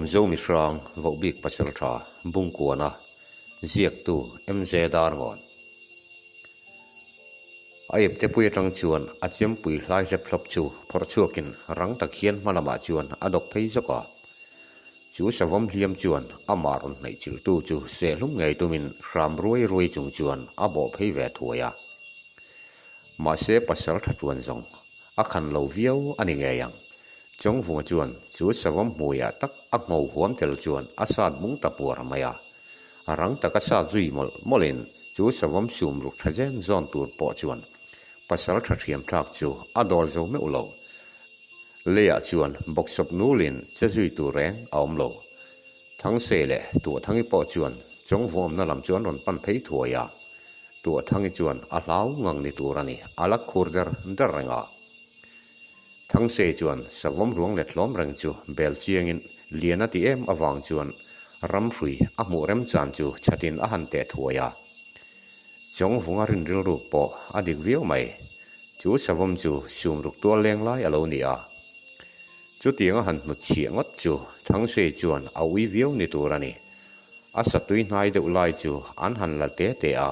Bawmzo Mihrang Vohbik Pasaltha Bungkuana ziaktu MJ Darngawn. A ipte pui atang chuan a chempui hlai hlep hlawp chu phawrh chhuakin rang tak hian hma lamah chuan a dawk phei zawk a. Chu savawm hliam chuan amah rawn hnaih chilhtu chu sehlum ngei tumin hram ruai ruai chung chuan a bawh phei ve thuai a. Mahse pasal tha tuan zawng a khan lo viau a ni ngei ang. Chawngvunga chuan chu savawm hmuiah tak a ngho huam tel chuan a sat bung ta puar mai a. A rang taka sat zui mawlh mawlhin chu savawm sum ruk tha zen zawn tur pawh chuan pasal tha thiam thlak chu a dawl zo meuh lo. Leiah chuan bawksawp nulin che zui tur reng a awm lo. Thangse leh Tuahthangi pawh chuan Chawngvung awmna lam chu an rawn pan phei thuai a. Tuahthangi chuan a hlau ngang ni tur a ni, a la khur der der reng a. Thangse chuan savawm ruang let hlawm reng chu bel chiangin lian a ti em avang chuan ramhrui a hmuh remchan chu chhatin a han teh thuai a. Chawngvunga rin rilruk pawh a dik viau mai. Chu savawm chu sumruk tual leng lai a lo ni a. Chutiang a han hnutchhiah ngawt chu Thangsei chuan a ui viau ni tur a ni. A satui hnai deuh lai chu an han la te te a,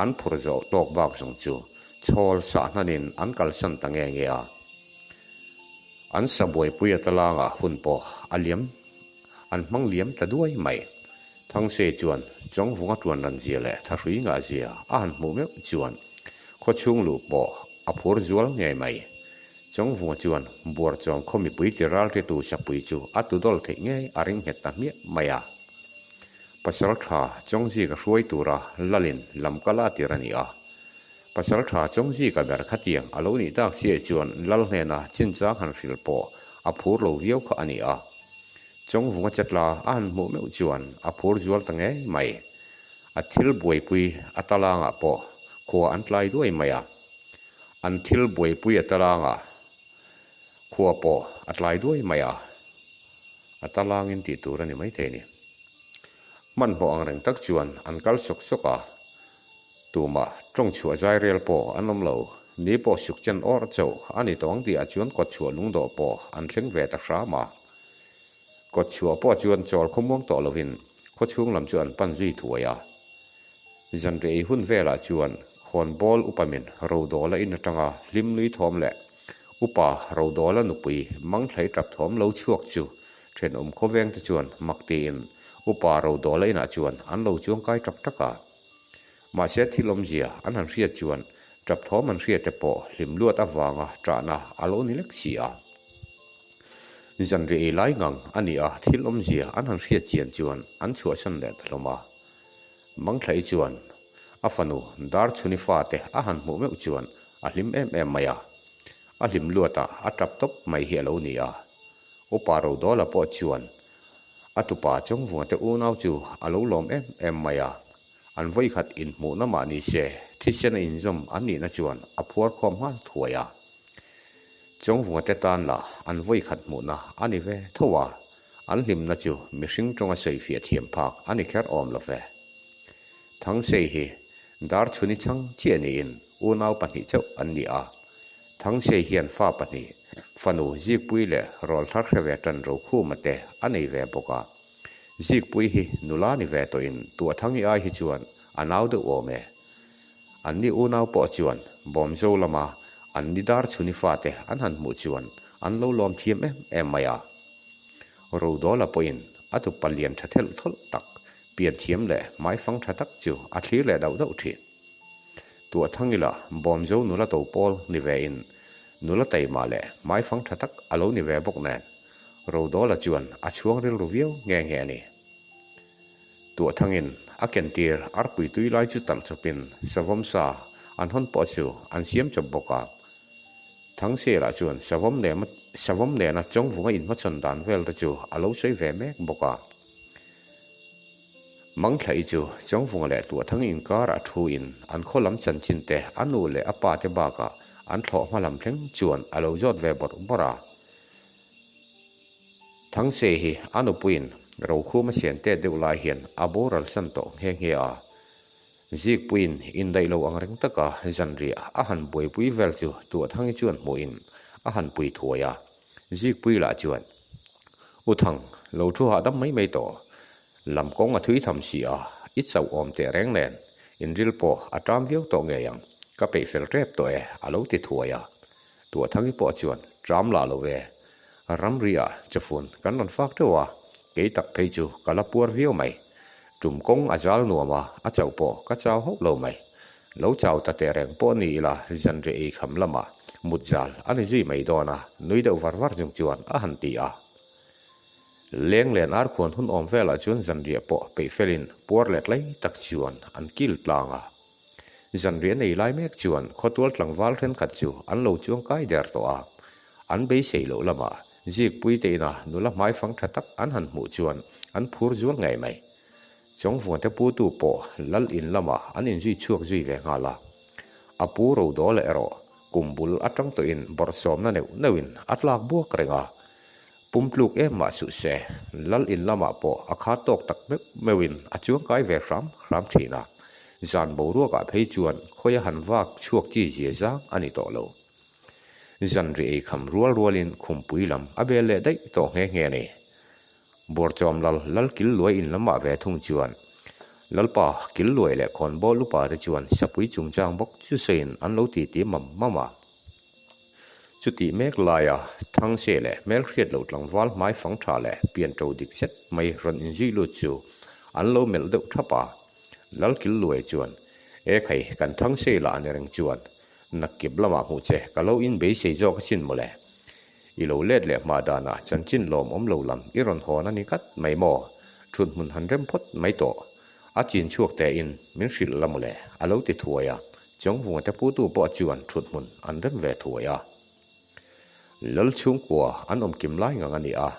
an phur zawh tawk bak zawng chu chhawl sah hnanin an kalsan ta nge nge a. An sa buaipui a talangah hun pawh a liam an hmang liam ta duai mai. Thangsei chuan Chawngvunga tuan ran zia leh thahrui ngah zia a han hmuh meuh chuan khawchhung luh pawh a phur zual ngei mai. Chawngvunga chuan Buarchawm khaw mipui ti ralritu sapui chu a tu dawl theih ngei a ring nghet ta hmiah mai a. Pasal tha Chawngzika hruai tura Lalin lamkal a tir a ni a. Pasal tha Chawngzika ber khatiang a lo nih tak chiah chuan Lal hnena chinchang han hrilh pawh a phur lo viau kha a ni a. Chawngvunga chetla a han hmuh meuh chuan a phur zual ta ngei mai. A thil buaipui a talangah pawh khua an tlai duai mai a. An thil buaipui a talangah khua pawh a tlai duai mai a. A talangin tih tur a ni maithei a ni. Hmanhmawh ang reng tak chuan an kal sawk sawk a. Tumah tawng chhuah zai rel pawh an awm lo. Ni pawh suk chen awr chauh a ni tawng tihah chuan kawtchhuah lungdawh pawh an thleng ve ta hram a. Kawtchhuah pawh chuan chawl khawmuang tawh lovin khawchhung lam chu an pan zui thuai a. Zanriah ei hun velah chuan khawnbawl upamin Rodawla in atanga hlim nui thawm leh upa Rodawla nupui mangthlai tap thawm lo chhuak chu thenawm khawveng te chuan mak tiin upa Rodawla inah chuan an lo chuangkai tak tak a. Mahse thil awmzia an han hriat chuan tap thawm an hriat te pawh hlim luat avanga tahna a lo ni lek si a. Zanriah ei lai ngang a ni a, thil awmzia an han hriat chian chuan an chhuahsan leh ta hlawm a. Mangthlai chuan a fanu Darchhuni fate a han hmuh meuh chuan a hlim em em mai a, a hlim luatah a tap tawp mai hi a lo ni a. Upa Rodawla pawh chuan a tupa Chawngvunga te unau chu a lo lawm em em mai a, an vawikhat inhmuhna mah ni se thisen a inzawm an nihna chuan a phuar khawm nghal thuai a. Chawngvunga te tan lah an vawikhat hmuhna a ni ve tho a, An hlimna chu mihring tawnga sawifiah thiam phak a ni kher awm lo ve. Thangsei hi Darchhuni chhang chiah niin unau pahnih chauh an ni a. Thangsei hian fa pahnih, fanu Zikpui leh rawlthar hre ve tan Rokhuma te a nei ve bawk a. Zikpui hi nula ni ve tawhin Tuahthangi ai hi chuan a nau deuh awm e. An ni unau pawh chuan Bawmzo lama an ni Darchhuni fate an han hmuh chuan an lo lawm thiam em em mai a. Rodawla pawhin a tu palian tha thelh thawlh tak, pian thiam leh hmaifang tha tak chu a thlir leh dauh dauh thin. Tuahthangila Bawmzo nula to pawl ni vein nula taima leh hmaifang tha tak a lo ni ve bawk nen, Rodawla chuan a chhuang rilru viau nghe nghe a ni. Tuahthangin a kentir arpui tui lai chu talh chawpin savawm sa an hawn pawh chu an siam chawp bawk a. Thangselah chuan savawm nen savawm nena Chawngvunga inhmachhawn dan vel te chu a lo sawi ve mek bawk a. Mangthlai chu Chawngvunga leh Tuahthang inkarah thuin an khaw lam chanchin te a nu leh a pa te bakah an thlawh hma lam thleng chuan a lo zawt ve bawrh bawrh a. Thangse hi a nupuiin Rokhuma sian tet deuh lai hian a boral san tawh nghe nghe a. Zikpuiin indaih lo ang reng taka zanriah a han buaipui vel chu Tuahthangi chuan hmuhin a han pui thuai a. Zikpui lah chuan, U Thang, lo thu hahdam mai mai tawh. Lam kawng a thui tham si a, i chauh awm teh reng nen, inril pawh a ṭam viau tawh ngei ang, ka peih fel ṭep tawh e, a lo ti thuai a. Tuahthangi pawh chuan, Ṭam lah lo e, ramri ah chawfun kan rawn fak ṭeuh a, kei tak phei chu ka la puar viau mai. Ṭum kawng a zal nuam a, a chauh pawh ka chau hauh lo mai. Lo chau ta teh reng pawh ni ila zanriah ei kham lamah mut zal a ni zui mai dawn a, nui deuh var var chung chuan a han ti a. Leng len arkhuan hun awm velah chuan zanriah pawh peih felin puar leh tlai tak chuan an kil tlang a. Zanriah nei lai mek chuan khawtual tlangval thenkhat chu an lo chuang kai der tawh a. An beisei loh lamah Zikpui te ina nula hmaifang tha tak an han hmuh chuan an phur zual ngei mai. Chawngvuante putu pawh lal in lamah an inzui chhuak zui ve nghal a. A pu Rodawla erawh kum bul atang tawhin bawrhsawmna neuh neuhin a tlak buak reng a. Pum tluk em mah suh se, lal in lamah pawh a kha tawk tak meuh meuhin a chuangkai ve hram hram thin a. Zan boruakah phei chuan khawia han vak chhuak chi zia zang a ni tawh lo. Zanri ei kham rual rualin khumpui lam a bel leh daih tawh nghe nghe a ni. Buarchawm lal lal kil luai in lamah ve thung chuan Lalpa kil luai leh khawnbawl upa te chuan sapui chungchang bawk chu sawiin an lo titi mam mam a. Chutih mek laia Thangse leh hmelhriat loh tlangval hmai fang tha leh pian to dik zet mai rawn inzui lut chu an lo melh deuh thap a. Lal kil luai chuan, E khai, kan Thangse lah a ni reng chuan nakkip lamah hmuh che ka lo inbeisei zawk asin mawle. I lo let leh hma danah chanchin lawmawm lo lam i rawn hawn a ni ngat mai maw? Thut hmun han rem phawt mai tawh. A chin chhuak tein min hrilh la mawle, a lo ti thuai a. Chawngvunga te putu pawh chuan thut hmun an rem ve thuai a. Lal chhungkua an awm kim lai ngang a ni a.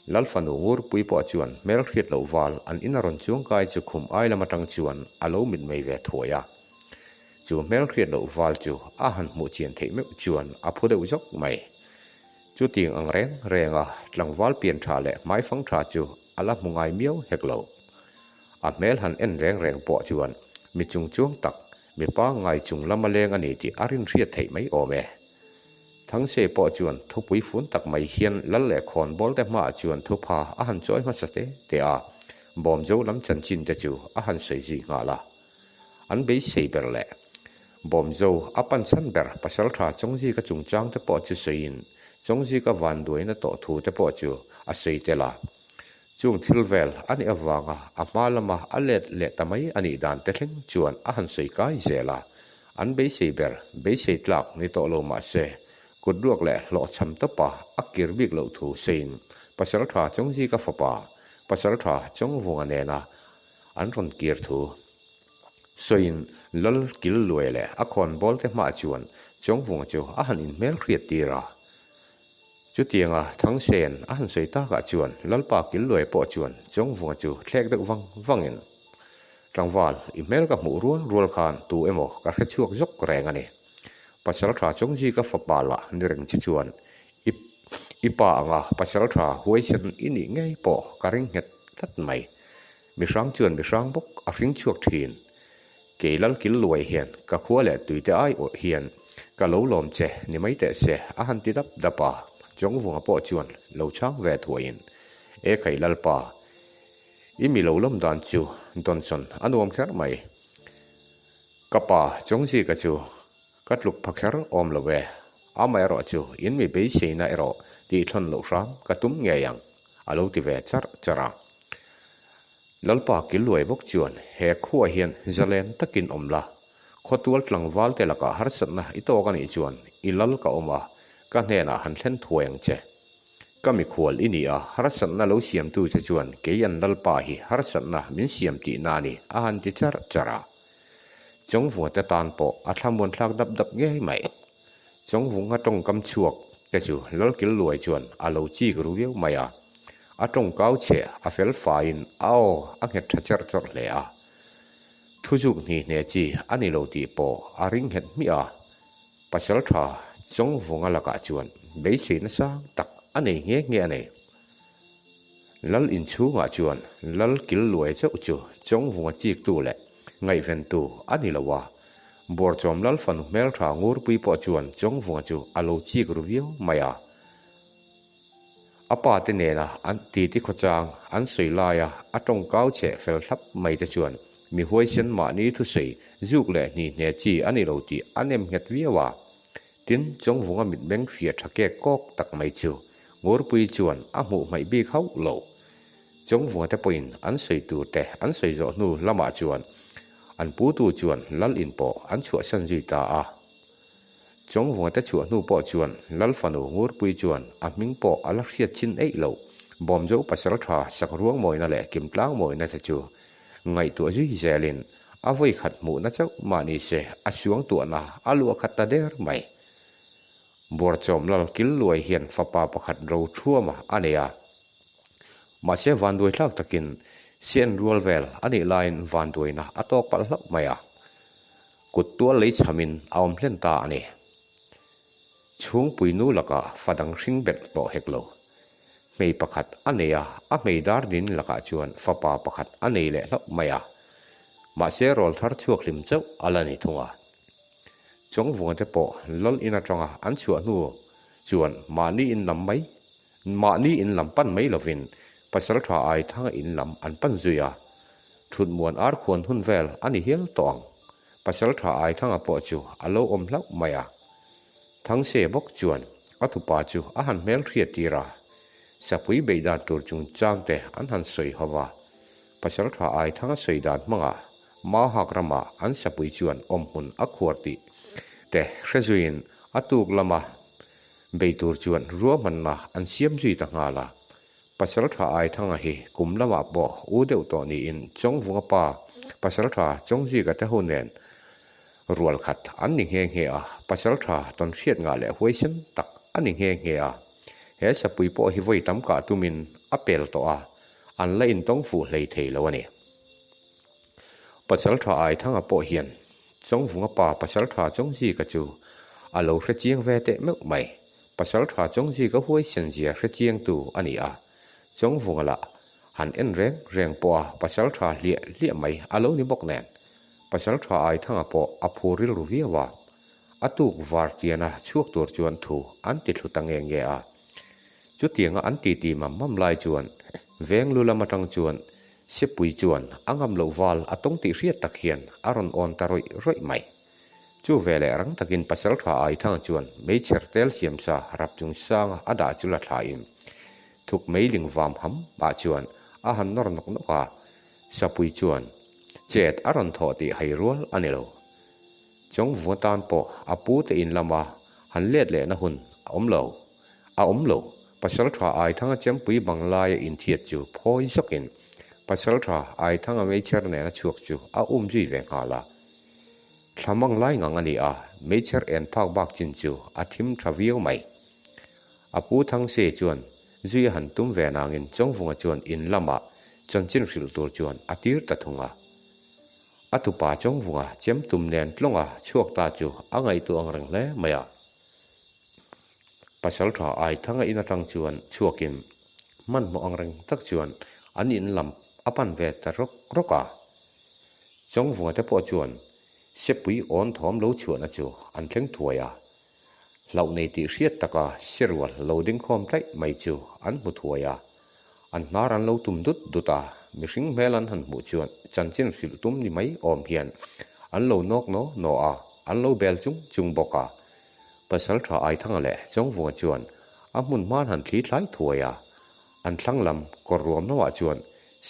Lal fanu Ngurpui pawh chuan hmel hriat loh val an ina rawn chuangkai chu khum ai lam atang chuan a lo mitmei ve thuai a. Chu hmelhriat loh val chu a han hmuh chian theih meuh chuan a phu deuh zawk mai. Chutiang ang reng renga tlangval pian tha leh hmaifang tha chu a la hmu ngai miau hek lo. A hmel han en reng reng pawh chuan mi chungchuang tak, mi pangngai chung lama leng a ni tih a rinhriat theih mai awm e. Thangse pawh chuan thupui fun tak mai hian lal leh khawnbawl te hmaah chuan thupha a han chawi hmasa te te a, Bawmzo lam chanchin te chu a han sawi zui nghal a. An beisei ber leh Bawmzo a pan chhan ber Pasaltha Chawngzika chungchang te pawh chu sawiin Chawngzika vanduaina tawh thu te pawh chu a sawi tel a. Chung thil vel a nih avanga a hma lama a let leh ta mai a nih dan te thleng chuan a han sawi kai zel a. An beisei ber beisei tlak ni tawh lo mah se kut ruak leh hlawhchham tawpa a kir bik loh thu sawiin Pasaltha Chawngzika fapa Pasaltha Chawngvunga nena An rawn kir thu sawiin Lal kil luai leh a khawnbawl te hmaah chuan Chawngvunga chu a han inhmel hriat tir a. Chutianga Thangsen a han sawi takah chuan Lalpa kil luai pawh chuan Chawngvunga chu thlek deuh vang vangin, Tlangval, i hmel ka hmuh rual rual khan tu emaw ka hre chhuak zawk reng a ni. Pasaltha Chawngzika fapa lah ni reng che chuan i i pa anga pasaltha huaisen i nih ngei pawh ka ring nghet tlat mai. Mihrang chuan mihrang bawk a hring chhuak thin. Kei lal kil luai hian ka khua leh tuite ai awh hian ka lo lawm che ni mai teh se a han ti dap dap a, Chawngvunga pawh chuan lo chhang ve thuaiin, E khai Lalpa, i mi lo lawm dan chu Donson a nuam kher mai. Ka pa Chawngzika chu ka tluk pha kher awm lo e, amaherawh chu in mi beiseina erawh tihthlawn loh hram ka tum ngei ang. A lo ti ve charh charh a. Lalpa Killuai bawk chuan he khuaah hian zalen takin awm la, khawtual tlangval te lakah harsatna i tawk a nih chuan i lal ka awm a, ka hnenah han thlen thuai ang che. Ka mikhual i ni a, harsatna lo siamtu che chuan kei an Lalpa hi harsatna min siam tihna a ni, a han ti charh charh a. Chawngvunga te tan pawh a thlamuan thlak dap dap ngei mai. Chawngvunga tawngkam chhuak te chu Lalkilluai chuan a lo chik ru viau mai a. A tawngkau chhe a fel faiin a aw a nghet tha cherh chawrh hle a. Thuzuk hni hne chi a ni lo tih pawh a ring nghet hmiah a. Pasal tha Chawngvunga lakah chuan beisei nasa tak a nei nghe nghe a ni. Lal inchhungah chuan Lal kil luai chauh chu Chawngvunga chiktu leh ngaihventu a ni lo a, Buarchawm Lal fanu hmeltha Ngurpui pawh chuan Chawngvunga chu a lo chik ru viau mai a. A pa te nena an titi khawchang an sawi laia a tawngkau cheh fel thlap mai te chuan mi huaisen mahni thusawi zuk leh hni hne chi a ni lo tih a nem nghet viau a. Tin, Chawngvunga mitmeng fiah tha kek kawk tak mai chu Ngurpuii chuan a hmuh hmaih bik hauh lo. Chawngvunga te pawhin an sawi tur te an sawi zawh hnu lamah chuan an putu chuan lal in pawh an chhuahsan zui ta a. Chawngvunga te chhuah hnu pawh chuan lal fanu Ngurpuii chuan a hming pawh a la hriat chin eih lo. Bawmzo pasal tha sak ruang mawina leh kimtlang mawina te chu ngaihtuah zui zelin a vawi khat hmuhna chauh mah ni se a suang tuahna a luah khat ta der mai. Buarchawm lal kil luai hian fapa pakhat ro thuama a nei a. Mahse vanduai thlak takin sian rual vel a nih laiin vanduaina a tawk palh hlauh mai a. Kut tual lei chhamin a awm hlen ta a ni. Chhungpui nu lakah fa dang hring belh tawh hek lo. Hmei pakhat a nei a, a hmei dar din lakah chuan fapa pakhat a nei leh hlauh mai a. Mahse rawl thar chhuak hlim chauh a la ni thung a. Chawngvunga te pawh lal in atanga an chhuah hnu chuan mahni in lam mai Mahni in lam pan mai lovin pasal tha ai thanga in lam an pan zui a, thut muan ar khuan hun vel a ni hial tawh ang. Pasal tha ai thanga pawh chu a lo awm hlauh mai a. Thangse bawk chuan a tupa chu a han hmel hriat tir a, sapui beih dan tur chungchang te an han sawi ho va. Pasal tha ai thanga sawi dan hmangah Mauhak ramah an sapui chuan awmhmun a khuar tih te hre zuiin a tuk lama Bei tur chuan ruahmanna an siam zui ta nghal a. Pasaltha Aithanga hi kum lamah pawh u deuh tawh niin Chawngvunga pa Pasaltha Chawngzika te ho nen rual khat an ni nghe nghe a, Pasaltha tawnhriat ngah leh huaisen tak a ni nghe nghe a. He sapui pawh hi vawi tam kah tumin a pel tawh a, an la intawng fuh hlei thei lo a ni. Pasaltha Aithanga pawh hian Chawngvunga pa Pasaltha Chawngzika chu a lo hre chiang ve teh meuh mai. Pasaltha Chawngzika huaisen zia hre chiangtu a ni a. Chawngvunga lah han en reng reng pawh a Pasaltha hliah hliah mai a lo ni bawk nen. Pasaltha Aithanga pawh a phur rilru viau a. A tuk var tiana chhuak tur chuan thu an ti thlu ta nge nge a. Chutianga an titi mam mam lai chuan veng lu lam atang chuan Sepui chuan a ngam loh val a tawng tih hriat tak hian a rawn awn ta rawih rawih mai. Chu veleh rang takin Pasaltha Aithanga chuan meichher tel siamsa rap chung sanga a dah chu la thlain thuk meiling vam ham ah chuan a han nawr nawk nawk a, Sapui chuan chet a rawn thawh tih hai rual a ni lo. Chawngvunga tan pawh a pu te in lama han let lehna hun a awm lo. A awm lo. Pasaltha Aithanga chempui bang laia inthiat chu phawi zawkin Pasaltha Aithanga meichher nena chhuak chu a um zui ve nghal a. Thla mang lai ngang a ni a, meichher en phak bak chin chu a thim tha viau mai. A pu Thangse chuan zui a han tum ve nangin Chawngvunga chuan in lamah chanchin hrilh tur chuan a tir ta thung a. A tupa Chawngvunga chemtum nen tlawnga chhuak ta chu a ngaihtuah ang reng hle mai a. Pasal tha ai thanga in atang chuan chhuakin hmanhmawh ang reng tak chuan an in lam a pan ve ta rawk rawk a. Chawngvunga te pawh chuan sepui awn thawm lo chhuahna chu an thleng thuai a. Hlauh nei tih hriat taka serual lo ding khawm tlaih mai chu an hmu thuai a. An hnar an lo tum dut dut a, mihring hmel an han hmuh chuan chanchin hrilh tum ni mai awm hian an lo nawk naw naw a, an lo bel chung chung bawk a. Pasal tha Aithanga leh Chawngvunga chuan a hmun hman han thli thlai thuai a, an thlang lam kawr ruam hnawhah chuan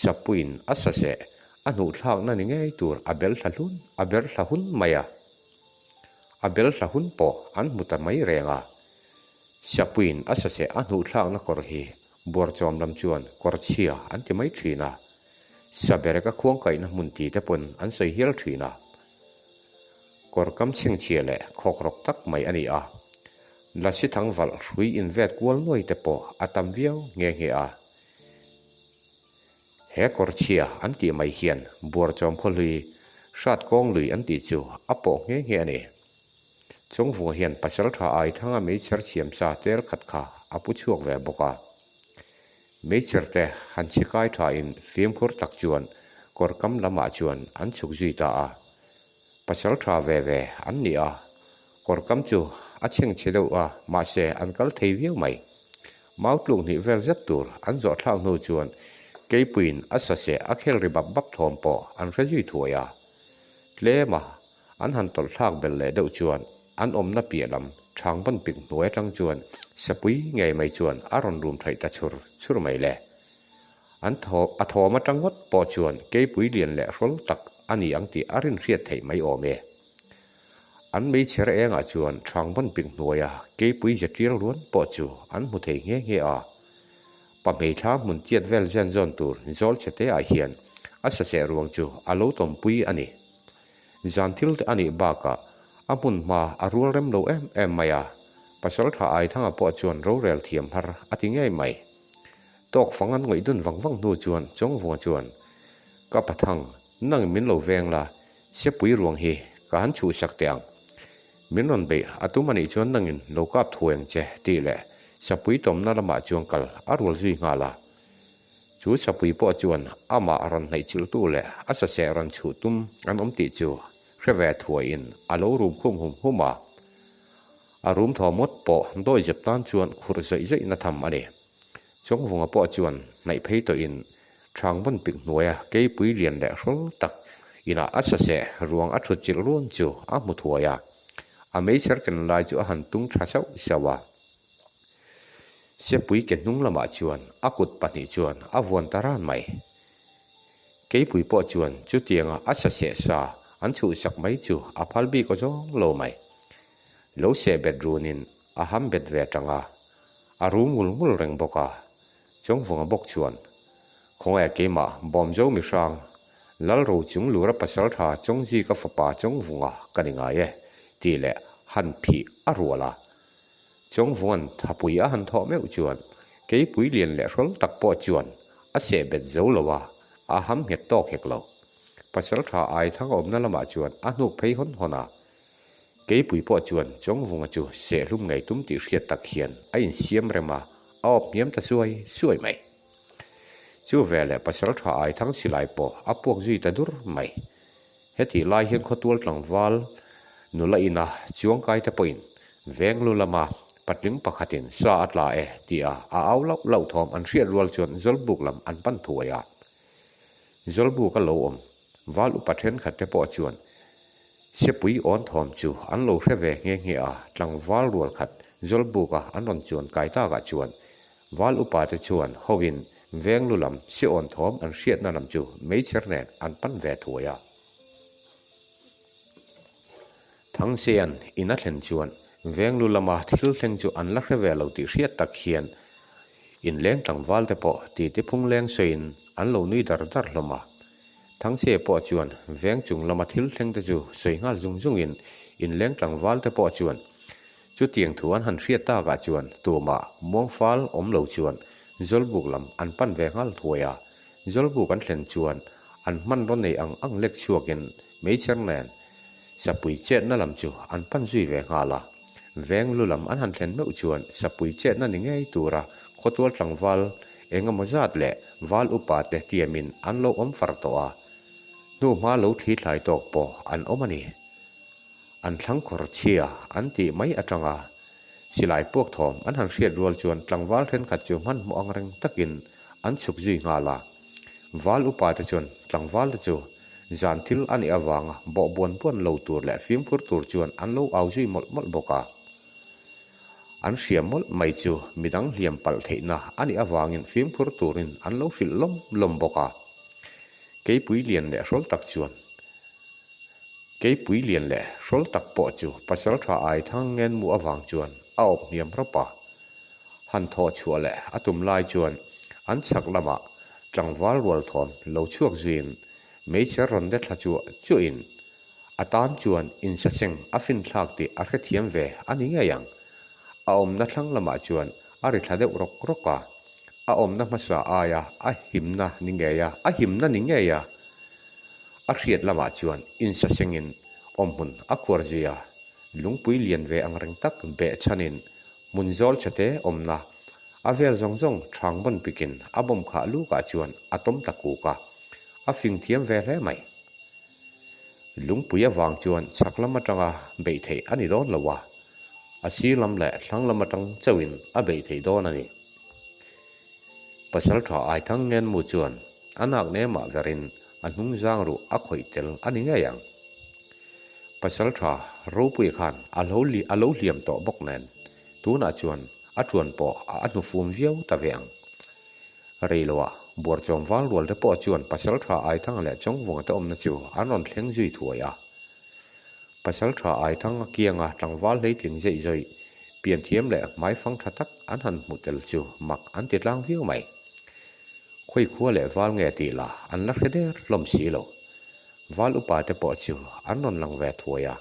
Sappuiin a saseh a hnuh thlakna ni ngei tur a bel thla hlun a ber thla hun mai a. A bel thla hun pawh an hmu ta mai reng a. Sappuiin a saseh a hnuh thlakna kawr hi buarchawm lam chuan kawr chhia an ti mai thin a. Sabereka khuangkaihna hmun ti te pawn an sawi hial thin a. Kawr kam chhingchhia leh khawkrawk tak mai a ni a, Lasi thangvalh hrui invet kual nuai te pawh a tam viau nghe nghe a. He kawr chhia an tih mai hian Buarchawm khawhlui, Hrat kawng lui an tih chu a pawh nghe nghe a ni. Chawngvunga hian Pasaltha Aithanga meichher siamsa tel khat kha a pu chhuak ve bawk a. Meichher te han chhikai thain fimkhur tak chuan kawr kam lamah chuan an chhuk zui ta a. Pasal tha ve ve an ni a, kawr kam chu a chhengchhe deuh a, mahse an kal thei viau mai. Mau tluk hnih vel zet tur an zawh thlak hnu chuan Keipuiin a saseh a khel ri bap bap thawm pawh an hre zui thuai a. Tlema an han tawlh thlak belh leh deuh chuan an awmna piah lam Thangban pik hnuai atang chuan Sapui ngei mai chuan a rawn rum theih ta chhur chhur mai le. An thaw a thawm atang ngawt pawh chuan Keipui lian leh hrawl tak a ni ang tih a rinhriat theih mai awm e. An meichher engah chuan Thangban pik hnuaia Keipui ze tial ruan pawh chu an hmu thei nghe nghe a. Pa hmeithla hmun tiat vel zen zawn tur zawl chhe te ah hian a saseh ruang chu a lo tawmpui a ni. Zan thil te a nih bakah a hmun hma a rual rem lo em em mai a, Pasaltha Aithanga pawh chuan rorel thiam har a ti ngei mai. Tawk fang an ngawih dun vang vang hnu chuan Chawngvunga chuan, Ka Pathang, nang min lo veng la, Sepui ruang hi ka han chhuhsak teh ang. Min rawn beih a tum a nih chuan nangin lo kap thuai ang che tih leh Sapui tawmna lamah chuan kal a rual zui nghal a. Chu Sapui pawh chuan amah rawn hnaih chilhtu leh a saseh rawn chhuh tum an awm tih chu hre ve thuaiin a lo rum khum hum hum a. A rum thaw ngawt pawh dawi zep tan chuan khurh zawih zawihna tham a ni. Chawngvunga pawh chuan hnaih phei tawhin Thangvawn pik hnuaia keipui lian leh hrawl tak inah a saseh ruang a thut chilh run chu a hmu thuai a, a meichher ken lai chu a han tung tha sauh sauh a. Sepui ke hnung lamah chuan a kut pahnih chuan a vuan ta ran mai. Keipui pawh chuan chutianga a saseh sa an chhuhsak mai chu a phal bik aw zawng lo mai. Lo seh bet runin a ham bet ve tang a, a rum ngul ngul reng bawk a. Chawngvunga bawk chuan, Khawngaih keimah, Bawmzo mihrang, Lalro chung lura pasaltha Chawngzika fapa Chawngvunga ka ni ngai e, tih leh han phih a rual a. Chawngvunga'n thapui a han thawh meuh chuan keipui lian leh hrawl tak pawh chuan a seh bet zo lo a, a ham nghet tawk hek lo. Pasaltha Aithang awmna lamah chuan a hnuk phei hawn hawn a. Keipui pawh chuan Chawngvunga chu sehlum ngei tum tih hriat tak hian a insiam rem a, a awp hniam ta suai suai mai. Chu veleh Pasaltha Aithang silai pawh a puak zui ta dur mai. Hetih lai hian khawtual tlangval nula ina chuangkai te pawhin veng lu lama patling pakhatin sa a tla e tia a au lauh lauh thawm an hriat rual chuan Zawlbuk lam an pan thuai a. Zawlbuk a lo awm val upa thenkhat te pawh chuan Sepui awn thawm chu an lo hre ve nghe nghe a, tlangval rual khat Zawlbuka an rawn chuan kai takah chuan Val upa te chuan hovin veng lu lam si awn thawm an hriatna lam chu meichher nen an pan ve thuai a. Thangsean in a thlen chuan veng lu lama thil thleng chu an la hre ve lo tih hriat tak hian inleng tlangval te pawh titi phung leng sawiin an lo nui dar dar hlawm a. Thangse pawh chuan veng chung lama thil thleng te chu sawi nghal zung zungin inleng tlangval te pawh chuan chutiang thu an han hriat takah chuan tumah muangfal awm lo chuan Zawlbuk lam an pan ve nghal thuai a. Zawlbuk an thlen chuan an hmanraw nei ang ang lek chhuakin meichher nen Sapui chetna lam chu an pan zui ve nghal a. Veng lu lam an han thlen meuh chuan Sapui chetna ni ngei tura khawtual tlangval eng emaw zat leh val upa te tiamin an lo awm far tawh a, hnu hma lo thli thlai tawk pawh an awm a ni. An thlang khawr chhia an tih mai atanga silai puak thawm an han hriat rual chuan tlangval thenkhat chu hmanhmawh ang reng takin an chhuk zui nghal a. Val upa te chuan tlangval te chu zan thil a nih avanga bawh buan buan lo tur leh fimkhur tur chuan an lo au zui mawlh mawlh bawk a. An hria mawlh mai chu midang hliam palh theihna a nih avangin fimkhur turin an lo hrilh lawm lawm bawk a. Keipui lian leh hrawl tak chuan Keipui lian leh hrawl tak pawh chu Pasaltha Aithang ngenmu avang chuan a awp hniam rawp a. Han thawh chhuah leh a tum lai chuan an chhak lamah tlangval rual thawm lo chhuak zuiin meichher rawn de thla chuah chuahin A tan chuan insaseng a finthlak tih a hrethiam ve a ni ngei ang. A awmna thlang lamah chuan a ri thla deuh rawk rawk a. A awmna hmasa aia a himna ni ngei a, a himna ni ngei a. A hriat lamah chuan insasengin awmhmun a khuar zui a. Lungpui lian ve ang reng tak beh chhanin hmun zawl chhete awmna a vel zawng zawng thang bawn pikin a bawm khah lukah chuan a tawm ta kuk a. A fing thiam ve hle mai. Lungpui avang chuan chhak lam atanga beih theih a ni dawn lo a, a sir lam leh thlang lam atang chauhin a beih theih dawn a ni. Pasalṭha Aithang Ngenmu chuan a nak nemah verin a hnung zang ruh a khawih tel a ni ngei ang. Pasalṭha ropui khan a lo a lo hliam tawh bawk nen tunah chuan a ṭuan pawh a hnufum viau ta ve ang. Reiloah Buarchawm val rual te pawh chuan Pasalṭha Aithang leh Chawngvunga te awmna chu an rawn thleng zui thuai a. Pasalṭha Aithang a kianga tlangval hleitling zeih zawih pianthiam leh hmaifang ṭha tak an han hmu tel chu mak an ti tlang viau mai. Khawi khua leh val nge tih lah an la hre der hlawm si lo. Val upa te pawh chu an rawn lang ve thuai a.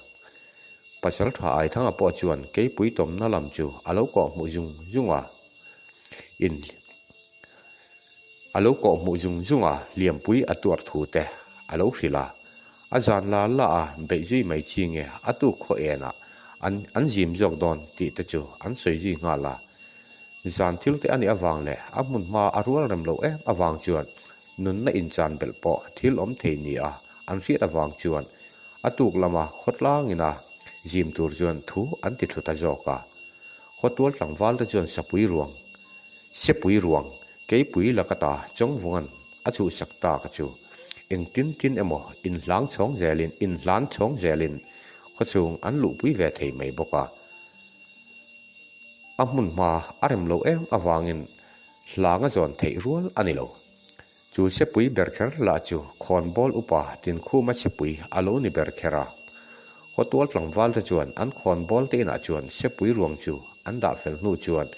Pasalṭha Aithanga pawh chuan keipui tawmna lam chu a lo kawh hmuh zung zung a. In a lo kawh hmuh zung zung a, hliampui a tuar thu te a lo hrilh a. A zan la la a beih zui mai chi nge a tuk khaw enah an an zim zawk dawn tih te chu an sawi zui nghal a. Zan thil te a nih avang leh a hmun hma a rual rem loh em avang chuan nunna inchan belh pawh thil awm thei ni a an hriat avang chuan a tuk lama khawtlangin a zim tur chuan thu an ti thlu ta zawk a. Khawtual tlangval te chuan sapui ruang, sepui ruang, keipui laka ta Chawngvunga'n a chhuhsak ta ka chu engtin tin emaw inhlang chhawng zelin inhlan chhawng zelin khawchhung an luhpui ve thei mai bawk a. A hmun hma a rem lo em avangin hlanga zawn theih rual a ni lo. Chu sepui ber kher lah chu khawnbawl upa Tinkhuma sepui a lo ni ber kher a. Khawtual tlangval te chuan an khawnbawl te inah chuan sepui ruang chu an dah fel hnu chuan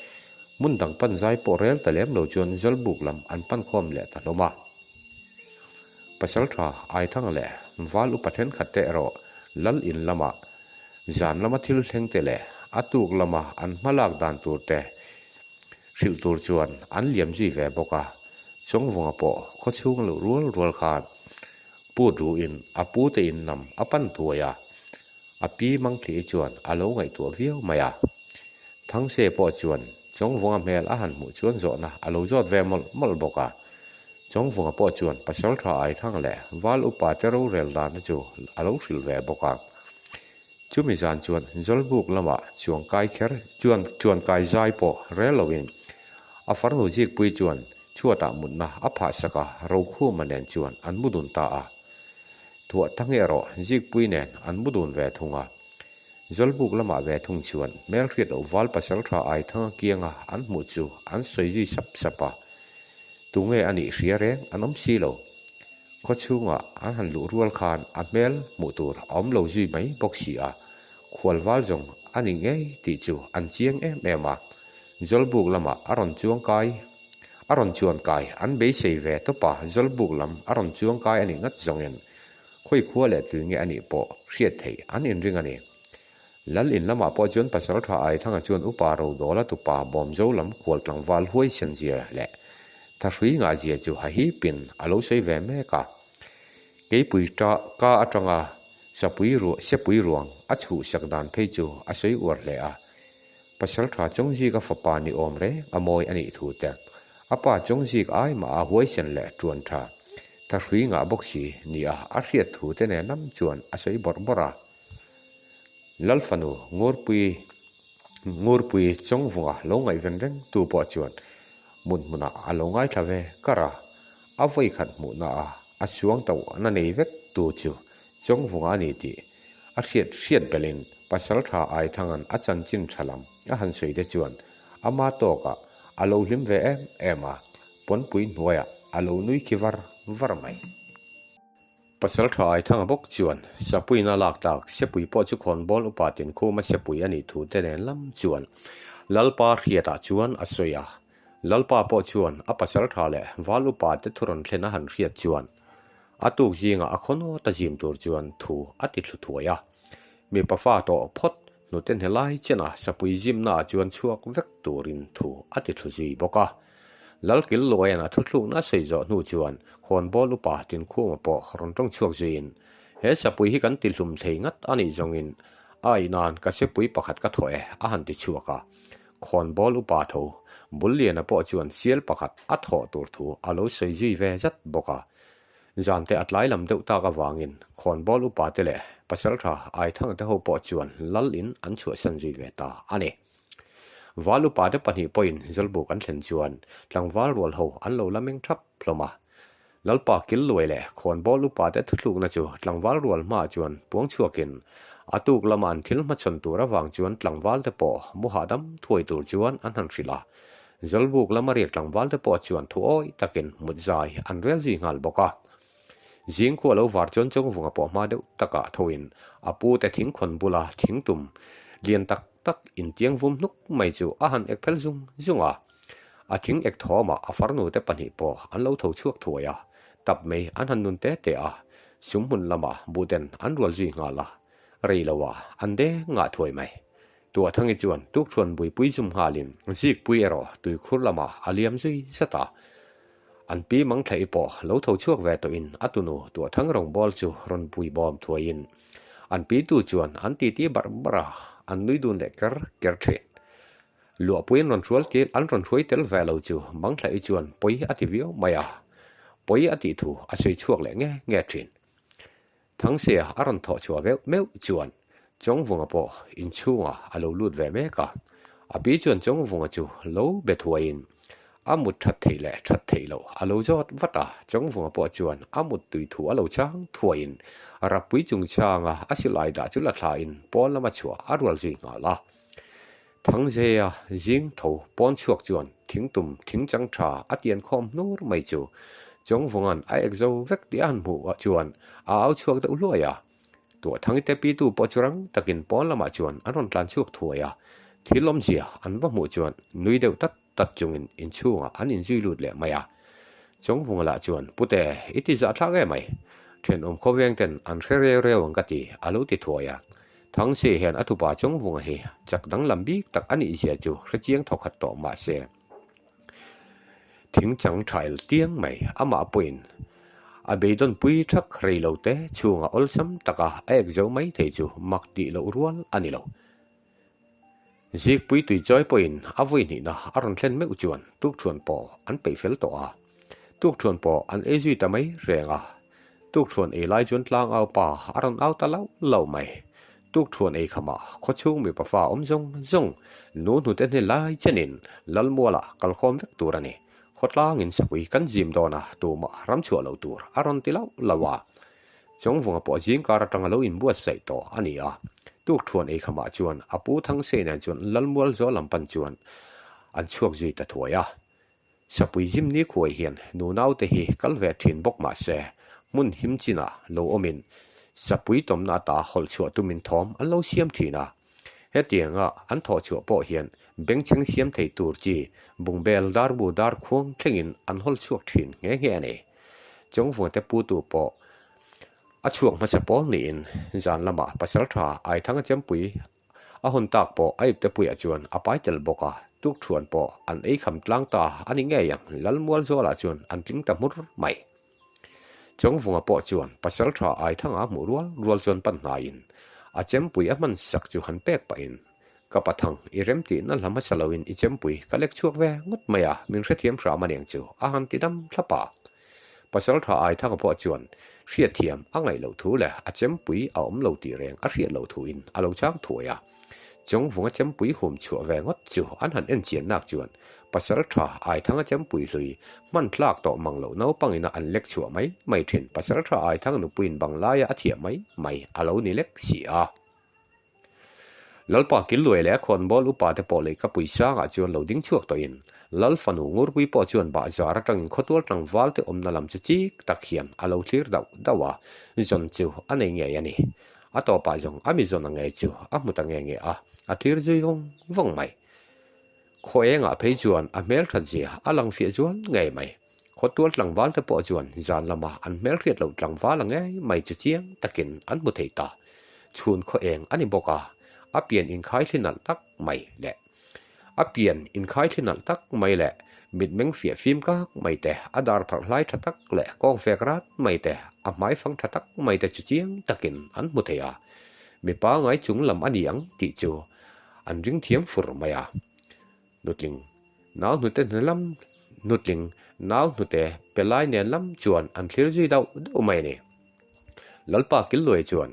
hmun dang pan zai pawh rel ta lem lo chuan Zawlbuk lam an pan khawm leh ta hlawm a. Pasaltha Aithanga leh Val upa thenkhat te erawh Lal in lamah zan lama thil thleng te leh a tuk lama an hma lak dan tur te hrilh tur chuan an liam zui ve bawk a, Chawngvunga pawh khawchhung luh rual rual khan Pu Duhin a pu te in lam a pan thuai a, a pi Mangthli chuan a lo ngaihtuah viau mai a. Thangse pawh chuan Chawngvunga hmel a han hmuh chuan zawhna a lo zawt ve mawlh mawlh bawk a. Chawngvunga pawh chuan Pasaltha Aithang leh Val Upa te rorel dana chu a lo hrilh ve bawk a. Chumi zan chuan Zawlbuk lamah chuangkai kher chuan chuankai zai pawh rel loin a farnu zikpui chuan chhuatah mutna a phah sak a, Rokhuma nen chuan an mu dun ta a. Thuah ta nge erawh zikpui nen an mu dun ve thung a. Zawlbuk lamah ve thung chuan hmelhriat loh val pasal tha Aithanga kianga an hmuh chu an sawi zui sap sap a. Tunge a nih hria reng an awm si lo. Khaw chhungah an han luh rual khan a hmel hmuh tur a awm lo zui mai bawk si a, khual val zawng a ni ngei tih chu an chiang em em a. Zawlbuk lamah a rawn chuang kai, a rawn chuan kai an beisei ve tawp a, Zawlbuk lam a rawn chuang kai a nih ngat zawngin khawi khua leh tui nge a nih pawh hriat theih an inring a ni. Lal in lamah pawh chuan Pasaltha Aithanga chuan Upa Rodawla tupa Bawmzo lam khual tlangval huaisen zia leh thahrui ngah zia chu hahipin a lo sawi ve mek a. Keipui ta ka atanga sapui ruah sepui ruang a chhuhsak dan phei chu a sawi uar hle a. Pasaltha Chawngzika fapa ni awm reng a mawi a nih thu te, a pa Chawngzik ai mah a huaisen leh tuan tha thahrui ngah bawk si nia a hriat thu te nen lam chuan a sawi bawrh bawrh a. Lalfanu Ngurpui Ngurpui Chawngvunga lo ngaihven reng tu pawh chuan mut hmunah a lo ngaithla ve kar a, a vawikhat hmuhna a a suang tauhna nei vek tu chu Chawngvunga a ni tih a hriat hriat belhin Pasaltha Aithanga'n a chanchin tha lam a han sawi te chuan ama tawkah a lo hlim ve em em a, pawnpui hnuaiah a lo nui khi var var mai. Pasaltha Aithanga bawk chuan Sapuiin a lak tak Sepui pawh chu khawnbawl upa Tinkhuma Sepui a nih thu te nen lam chuan Lalpa hriatah chuan a sawi a. Lalpa pawh chuan a pasaltha leh val upa te thu rawn thlen a han hriat chuan a tuk zingah a khawnawt a zim tur chuan thu a ti thlu thuai a. Mipa fa tawh phawt hnute hne lai chena Sapui zimna ah chuan chhuak vek turin thu a ti thlu zui bawk a. Lalkil Luaian a thuthlukna a sawi zawh hnu chuan khawnbawl upa Tinkhuma pawh rawn tawng chhuak zuiin, He sapui hi kan tihlum thei ngat a nih zawngin a aih nan ka sepui pakhat ka thawh e a han ti chhuak a. Khawnbawl upa tho Bulliana pawh chuan sial pakhat a thawh tur thu a lo sawi zui ve zat bawk a. Zante a tlai lam deuh tak avangin khawnbawl upa te leh pasaltha Aithanga te ho pawh chuan lal in an chhuahsan zui ve ta a ni. Val upate pahnih pawhin Zawlbuk an thlen chuan tlangval rual ho an lo la meng thap hlawm a. Lalpa kil luai leh khawnbawl upate thuthlukna chu tlangval rual hmaah chuan puang chhuakin a tuk lama an thil hmachhawn tur avang chuan tlangvalte pawh mu hahdam thuai tur chuan an han hrilh a. Zawlbuk lama riak tlangvalte pawh chuan thu awih takin mut zai an rel zui nghal bawk a. Zing khua lo var chuan Chawngvunga pawh hma deuh takah thoin a pute thingkhawn bula thingtum lian tak tak intiang vum hnuk mai chu a han ek phel zung zung a. A thing ek thawmah a farnute pahnih pawh an lo tho chhuak thuai a, tap mai an han nun te te a, sum hmun lamah buhten an rual zui nghal a, rei loah an deng ngah thuai mai. Tuahthangi chuan tukthuan buipui zum nghalin Zikpui erawh tuikhur lamah a liam zui zat a. An pi Mangthlaih pawh lo tho chhuak ve tawhin a tunu Tuahthang rawngbâwl chu rawn pui bawm thuaiin an pi tu chuan an titi barh barh a, an nui dun leh ker ker thin. Luahpui an rawn hrual tel an rawn hruai tel ve lo chu Mangthlaih chuan pawi a ti viau mai a, pawi a tih thu a sawi chhuak leh nge nge thin. Thangsia a rawn thawh chhuah veuh meuh chuan Chawngvunga pawh inchhungah a lo lut ve mek a. A pi chuan Chawngvunga chu lo be thuaiin a mut that theih leh that theih loh a lo zawt vat a. Chawngvunga pawh chuan a mut tui thu a lo chang thuaiin Rappui chungchanga a silai dah chu la thlain pawn lama chhuah a rual zui nghal a. Thangzea zing tho pawn chhuak chuan thingtum thing chang tha a tian khawm hnur mai chu Chawngvunga'n a ek zo vek tih a han hmuh chuan a au chhuak deuh hluai a. Tuahthangite pitu pawh chu rang takin pawn lamah chuan an rawn tlan chhuak thuai a, thil awmzia an va hmuh chuan nui deuh tat tat chungin inchhungah an inzui lut leh mai a. Chawngvunga lah chuan, Pute, i ti zahthlak em mai. Thenawm khawveng ten an hre reu reu ang ka ti, a lo ti thuai a. Thangsi hian a tupa Chawngvunga hi chak danglam bik tak a nih zia chu hrechiang thawkhat tawh mah se, thing chang thail tiang mai amah pawhin a beidawnpui thak rei lo te chhunga awlsam taka a ek zo mai thei chu mak tih loh rual a ni lo. Zikpui tuichawi pawhin a vawi hnihna a rawn thlen meuh chuan tukthuan pawh an peih fel tawh a, tukthuan pawh an ei zui ta mai reng a. Tukthuan ei lai chuan tlang au pa a rawn au ta lauh lauh mai. Tukthuan ei khamah khawchhung mipa fa awm zawng zawng nu hnute hne lai chenin Lalmualah kalkhawm vek tur a ni. Khawtlangin sapui kan zim dawn a, tumah ram chhuah loh tur a rawn ti lauh lauh a. Chawngvunga pawh zingkar atanga lo inbuatsaih tawh a ni a. Tukthuan ei khamah chuan a pu Thangsei nen chuan Lalmual zawl lam pan chuan an chhuak zui ta thuai a. Sapui zim ni khuai hian nunaute hi kal ve thin bawk mah se, hmun him chinah lo awmin sapui tawmna ata hawlh chhuah tumin thawm an lo siam thin a. Hetianga an thawh chhuah pawh hian bengchheng siam thei tur chi bungbel darbu dar khuang thlengin an hawl chhuak thin nghe nghe a ni. Chawngvungte putu pawh a chhuak hmasa pawl niin zan lamah pasaltha Aithanga Chempui a hawn tak pawh a ipte puiah chuan a pai tel bawk a, tukthuan pawh an ei kham tlang ta a ni ngei ang, Lalmualzuala chuan an tling ta hmur mai. Chawngvunga pawh chuan Pasaltha Aithanga hmuh rual rual chuan pan hnaiin a chempui a hman sak chu han pek pahin, Ka pathang, i rem tihna hla hmasa loin i chempui ka lek chhuak ve ngawt mai a, min hrethiam hram aniang chu, a han ti dam thlap a. Pasaltha Aithanga pawh chuan hriatthiam a ngaih loh thu leh a chempui a awm lo tih reng a hriat loh thuin a lo chang thuai a. Chawngvunga chempui hum chhuah ve ngawt chu an han en chian nak chuan Pasaltha Aithanga chempui hlui hman tlak tawh mang loh naupangina an lek chhuah mai mai thin Pasaltha Aithanga nupuiin banglaia a thiah mai mai a lo ni lek si a. Lalpa Killuai leh a khawnbawl upa te pawh lehkhapui sangah chuan lo ding chhuak tawhin Lal fanu Ngurpui pawh chuan bahzar atangin khawtual tlangval te awmna lam chu chik tak hian a lo thlir dauh dauh a, zawn chu a nei ngei a ni. A tawpah zawng a mi zawn a ngei chu a hmu ta nge nge a, a thlir zui vawng vawng mai. Khaw engah phei chuan a hmelthat zia a lang fiah zual ngei mai. Khawtual tlangval te pawh chuan zan lama an hmelhriat loh tlangval a ngei mai chu chiang takin an hmu thei ta. Chhun khaw eng a ni bawk a, a pian inkhai thli nalh tak mai leh a pian inkhai thli nalh tak mai leh mitmeng fiah fim kak mai te, a dar pharh hlai tha tak leh kawng fek rat mai te, a hmai fang tha tak mai te chu chiang takin an hmu thei a. Mipa ngai chung lam a ni ang tih chu an ring thiam fur mai a. Nutling nau hnute hne lam nutling nau hnute pe lai nen lam chuan an thlir zui dauh dauh mai a ni. Lalpa Killuai chuan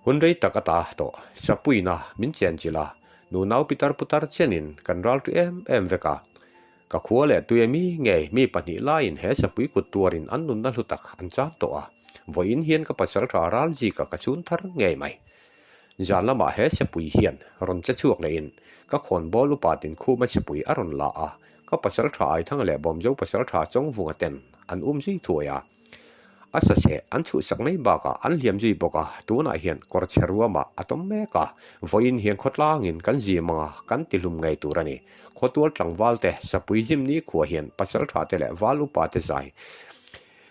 hun rei tak ata tawh Sapuina min chen chilh a, Nunau pitar putar chenin kan ral ṭi em em vek a. Ka khua leh tui ami ngei mi pahnih laiin he sapui kut tuarin an nunna hlu tak an chan tawh a. Vawiin hian ka pasal ṭha ral zika ka chhun thar ngei mai. Zan lamah he sepui hian rawn che chhuak lehin ka khawnbawl upa tinkhuma sepui a rawn la a, ka pasal ṭha Aithanga leh Bawmzo pasal ṭha Chawngvunga ten an um zui thuai a. A saseh an chhuhsak mai bakah an hliam zui bawk a, tunah hian kawr chhe ruamah a tawm mek a, vawiin hian khawtlangin kan zim anga kan tihlum ngei tur a ni. Khawtual tlangval te, sapui zim nikhua hian pasal ṭha te leh val upa te zai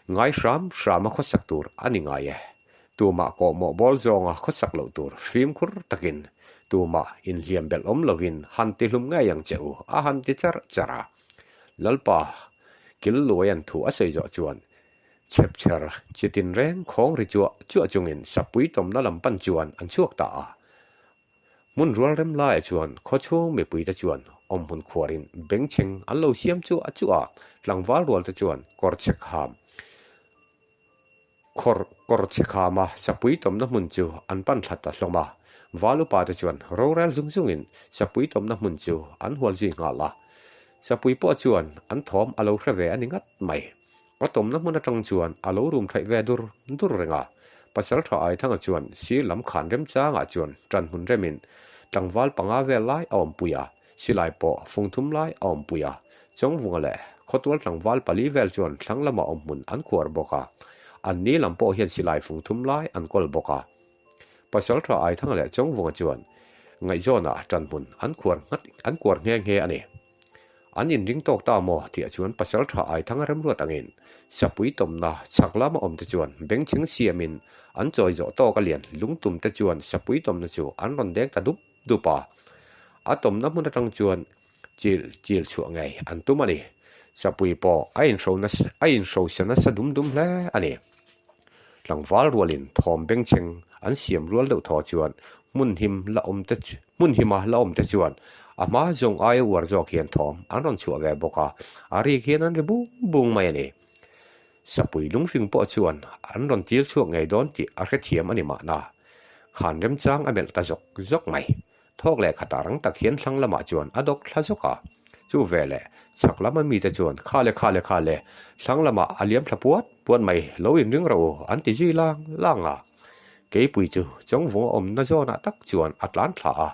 ngai hram hrama khawsak tur a ni ngai e. Tumah kawhmawh bawl zawnga khawsak loh tur fimkhur takin tumah inhliam belh awm lovin han tihlum ngei ang che u a han ti charh charh a. Lalpa, kil luaian thu a sawi zawh chuan chhepchher chi tinreng khawng ri chuah chuah chungin sapui tawmna lam pan chuan an chhuak ta a. Hmun rual rem laiah chuan khawchhung mipuite chuan awmhmun khuarin bengchheng an lo siam chuah chuah a, tlangval rualte chuan kawr chhek ham Khawr kawr chhe khama sapui tawmna hmun chu an pan thla ta hlawm a, val upa te chuan rorel zung zungin sapui tawmna hmun chu an hual zui nghal a. Sapui pawh chuan an thawm a lo hre ve a ni ngat mai. A tawmna hmun atang chuan a lo rum thaih ve dur dur reng a. Pasaltha Aithanga chuan sir lam khan remchangah chuan tan hmun remin tlangval panga vel lai a awmpui a. Silai pawh fung thum lai a awmpui a, Chawngvunga leh khawtual tlangval pali vel chuan thlang lama awm hmun an khuar bawk a, an ni lam pawh hian silai fung thum lai an kawl bawk a. Pasaltha Aithanga leh Chawngvunga chuan ngaihzawnah tan hmun an khuar nghat an kuar nghe nghe a ni. An inring tawk ta maw tihah chuan Pasaltha Aithanga remruat angin sapui tawmna chhak lama awmte chuan bengchheng siamin an chawi zawh tawk a lian lungtumte chuan sapui tawmna chu an rawn deng ta dup dup a, a tawmna hmun atang chuan chil chil chhuah ngei an tum a ni. Sapui pawh a inhro nasa a inhrosa nasa dum dum hle a ni. Tlangval rualin thawm bengchheng an siam rual deuh thaw chuan hmun him la awm te hmun hima la awm te chuan a hma zawng aia uar zawk hian thawm an rawn chhuah ve bawk a, a rik hian an ri bung bung mai a ni. Sapui lungfing pawh chuan an rawn tir chhuak ngei dawn tih a hrethiam a ni mahna. Khan remchang a melh ta zawk zawk mai. Thawk leh khatah rang tak hian thlang lamah chuan a dawk thla zawk a. Chu veleh chhak lama mite chuan kha le kha le kha le, thlang lamah a liam thla puat puat mai, lo inring rawh u an ti zui lang lang a. Keipui chu Chawngvung a awmna zawnah tak chuan a tlan thla a,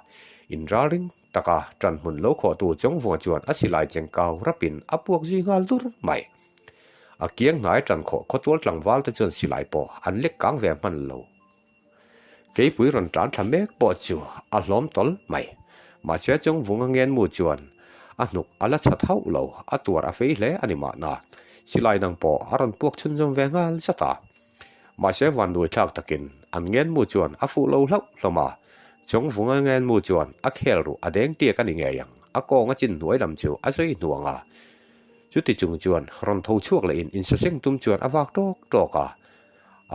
inralring taka ṭan hmun lo khawhtu Chawngvunga chuan a silai cheng kau rapin a puak zui nghal dur mai. A kiang hnai ṭan khawh khawtual tlangval te chuan silai pawh an lek kang ve hman lo. Keipui rawn tlan thla mek pawh chu a hlawm tawl mai. Mahse Chawngvunga ngenmu chuan a hnuk a la chhat hauh lo, a tuar a fei hle a ni mahna. Silai dang pawh a rawn puak chhunzawm ve nghal zat a. Mahse vanduai thlak takin an ngenmu chuan a fuh lo hlauh hlawm a, Chawngvunga ngenmu chuan a khel ruh a deng tiak a ni ngei ang, a kawng a chin hnuai lam chu a zui hnuang a. Chuti chung chuan rawn tho chhuak lehin insaseng tum chuan a vak tawk tawk a,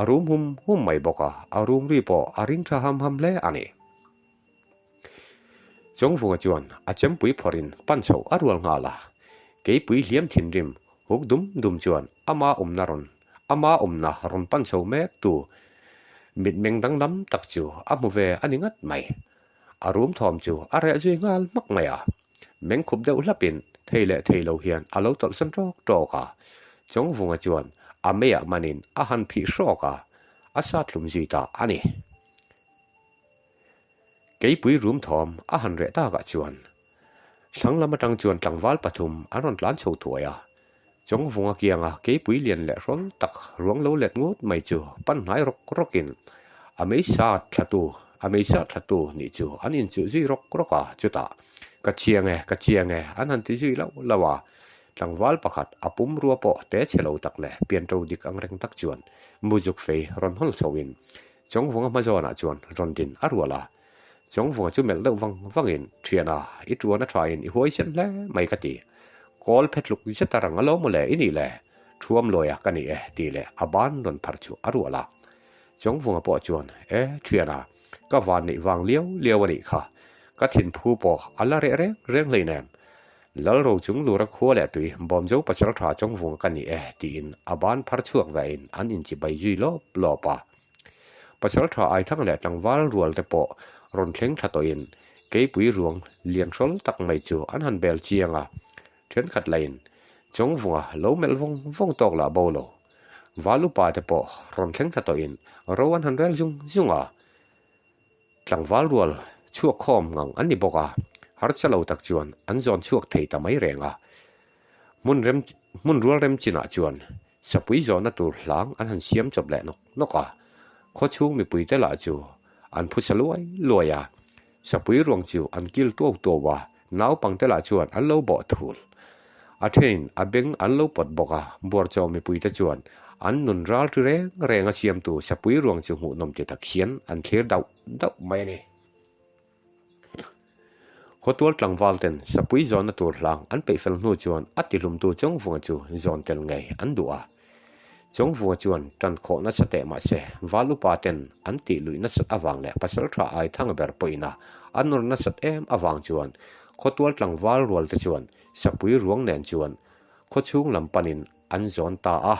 a rum hum hum mai bawk a, a rum ri pawh a ring tha ham ham hle a ni. Chawngvunga chuan a chempui phawrhin pan chhoh a rual nghal a, keipui hliam thinrim huk dum dum chuan ama awmna rawn ama awmna rawn pan chho mek tu mitmeng danglam tak chu a hmu ve a ni ngat mai. A rum thawm chu a reh zui nghal hmak mai a, meng khup deuh hlapin thei leh thei lo hian a lo tawlhsan tawk tawk a. Chawngvunga chuan a meiah manin a han phih hrawk a, a sat hlum zui ta a ni. Keipui rum thawm a han reh takah chuan thlang lam atang chuan tlangval pathum an rawn tlan chho thuai a, Chawngvunga kianga keipui lian leh hrawl tak ruang lo let ngut mai chu pan hnai rawk rawkin a meisa thlatu a meisa thlatu nih chu an inchuh zui rawk rawk a, chutah ka chiang e ka chiang e an han ti zui lauh lauh a, tlangval pakhat a pumrua pawh te chhe lo tak leh pianṭo dik ang reng tak chuan muzuk fei rawn hawl chhoin Chawngvunga hma zawnah chuan rawn din a rual a, Chawngvunga chu melh deuh vang vangin, Thiana, i tuan a thain i huaisen hle mai ka ti. Kawl phe tluk zet a rang a lo maw le i nih le? Thuam lawia ka ni e tih leh a ban rawn phar chu a rual a. Chawngvunga pawh chuan, E, Thiana, ka van neih vang liau liau a nih kha. Ka thinphu pawh a la reh reng reng hleinem. Lalro chung lura khua leh tui Bawmzo pasal tha Chawngvunga ka ni e tiin a ban phar chhuak vein an inchibai zui lawp lawp a. Pasal tha Aithang leh tlangval rual te pawh rawn thleng thla tawhin. Keipui ruang lian hrawl tak mai chu an han bel chiang a, thenkhat lahin Chawngvunga lo melh vawng vawng tawk lah bo lo. Val upa te pawh rawn thleng thla tawhin ro an han rel zung zung a, tlangval rual chhuak khawm ngang an ni bawk a, harsa lo tak chuan an zawn chhuak thei ta mai reng a. Hmun rem hmun rual rem chinah chuan sapui zawnna tur hlang an han siam chawp leh nawk nawk a, khawchhung mipuite lah chu an phusa luai luai a, sapui ruang chu an kil tuau tuau a, naupangte lah chuan an lo bawh thul. A thein a beng an lo pawt bawk a, buarchaw mipuite chuan an nun ral ri reng reng a siamtu sapui ruang chu hmuhnawm ti tak hian an thlir dauh dauh mai a ni. Khawtual tlangval ten sapui zawnna tur hlang an peih fel hnu chuan a tihlumtu Chawngvunga chu zawn tel ngei an duh a. Chawngvunga chuan tan khawh nasa teh mah se val upa ten an tih luih nasat avang leh pasal tha ai thang ber pawhin a a nawr nasat em avang chuan khawtual tlangval rual te chuan sapui ruang nen chuan khawchhung lam panin an zawn ta a.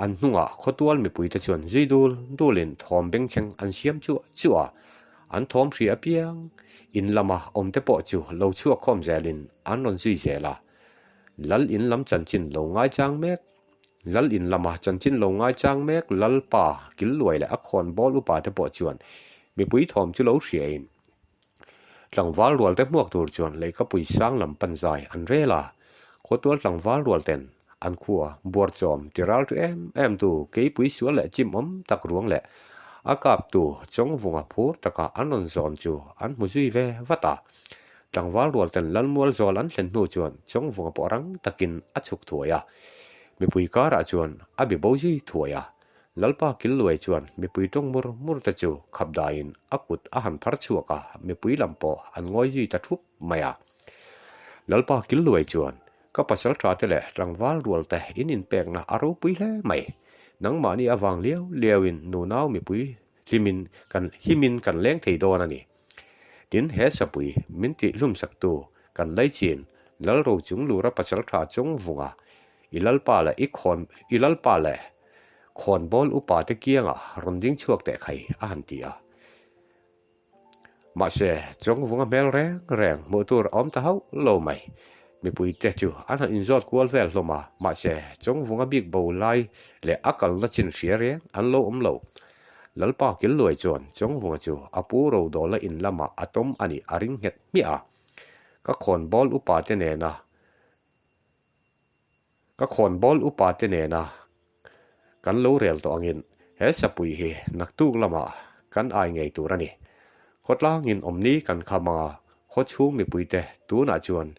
An hnungah khawtual mipuite chuan zui dul dulin thawm bengchheng an siam chuah chuah a, an thawm hria apiang in lama awmte pawh chu lo chhuak khawm zelin an rawn zui zel a. Lal in lam chanchin lo ngaichang mek Lal in lama chanchin lo ngaichang mek Lalpa Killuai leh a khawnbawl upate pawh chuan mipui thawm chu lo hriain Tlangval rualte hmuak tur chuan leihkapui sang lam pan zai an rel a, khawtual tlangval rualten an khua buarchawm ti ral ṭi em em tu keipui sual leh chim awm tak ruang leh a kaptu Chawngvunga phur taka an rawn zawn chu an hmu zui ve vat a. Tlangval rualten Lalmual zawl an thlen hnu chuan Chawngvunga pawh rang takin a chhuk thuai a, mipui karah chuan a bi bo zui thuai a. Lalpa Killuai chuan mipui tawng mur mur te chu khap daiin a kut a han phar chhuak a, mipui lam pawh an ngawi zui ta thup mai a. Lalpa Killuai chuan, Ka pasal tha te leh tlangval rual te in inpekna a ropui hle mai. Nangmahni avang liau liauin nunau mipui hlimin kan himin kan leng thei dawn a ni. Tin, he sapui min tih hlumsaktu kan laichin Lalro chung lura pasal tha chung vunga I lalpa leh i khawn i lalpa leh khawnbawl upa te kiangah rawn ding chhuak teh khai a han ti a. Mahse, Chawngvunga hmel reng reng hmuh tur a awm ta hauh lo mai. Mipui te chu an han inzawt kual vel hlawm a, mahse, Chawngvunga bik bo lai leh a kalna chin hria reng an lo awm lo. Lalpa Killuai chuan Chawngvunga chu a pu Rodawla in lamah a tawm a nih a ring nghet hmiah a. Ka khawnbawl upa te nena Ka khawnbawl upa te nena kan lo rel tawh angin he sapui hi naktuk lamah kan ai ngei tur a ni. Khawtlangin awmni kan kham anga khawchhung mipuite tunah chuan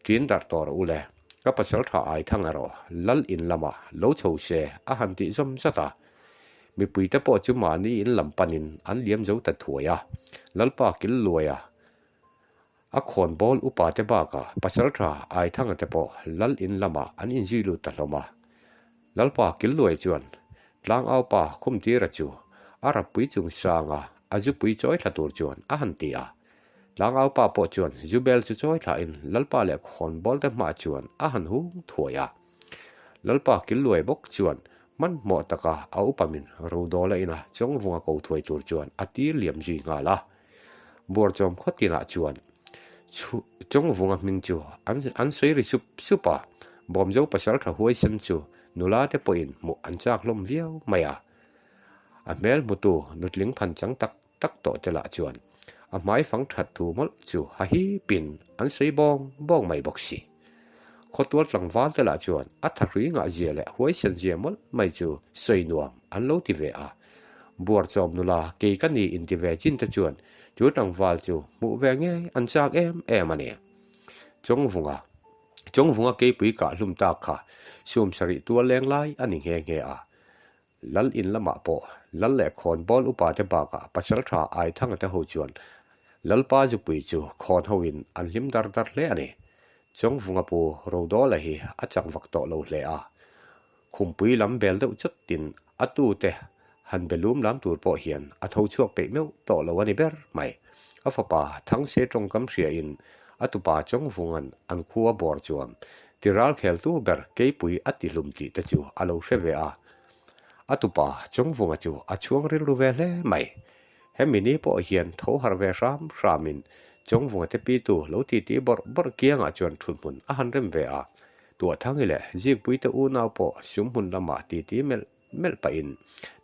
ṭin darh tawh rawh u le, ka pasal tha ai thang erawh lal in lamah lo chho se a han tih zawm zat a. Mipuite pawh chu mahni in lam panin an liam zo ta thuai a, Lalpa kil luai a. A khawnbawl upa te bakah Pasalṭha Aithanga te pawh Lal in lamah an inzui lut ta hlawm a. Lalpa Killuai chuan Tlangaupa Khumtira chu a rappui chung sanga a zupui chawi thla tur chuan a han ti a. Tlangaupa pawh chuan zubel chu chawi thlain Lalpa leh khawnbawl te hmah chuan a han hung thuai a. Lalpa Killuai bawk chuan hmanhmawh taka a upamin Rodawla ina Chawngvunga ko thuai tur chuan a tir liam zui nghal a. Buarchawm khaw tinah chuan Chawngvunga hming chu an sawi ri sup sup a, Bawmzo pasaltha huaisen chu nula te pawhin hmuh an chak hlawm viau mai a. A hmel hmutu nutling phan chang tak tak tawh te lah chuan a hmai fang that thu mawlh chu ha hipin an sawi bawng bawng mai bawk si. Khawtual tlangval te lah chuan a thahrui ngah zia leh huaisen zia mawlh mai chu sawi nuam an lo ti ve a. Buarchawm nula kei ka ni inti ve chin te chuan chu tlangval chu hmuh ve ngei an chak em em a ni. Chawngvunga Chawngvunga keipui kah hlum tak kha sum sarih tual leng lai a ni nghe nghe a. Lal in lamah pawh Lal leh khawnbawl upa te bakah Pasaltha Aithanga te ho chuan Lalpa Zupui chu khawn ho in an hlim dar dar hle a ni. Chawngvunga pu Rodawla hi a chak vak tawh lo hle a. Khumpui lam bel deuh chawtin a tute han be lum lam tur pawh hian a tho chhuak peih meuh tawh lo a ni ber mai. A fapa Thangse tawngkam hria in a tupa Chawngvunga'n an khua bawr chuan ti ral kheltu ber Keipui a ti hlum tih te chu a lo hre ve a. A tupa Chawngvunga chu a chhuang rilru ve hle mai. Hemi ni pawh hian tho harh ve hram hramin Chawngvunga te pitu lo titi bawrh bawrh kiangah chuan thuthmun a han rem ve a. Tuahthangi leh Zikpuite unau pawh sumhmun lamah titi melh melh pahin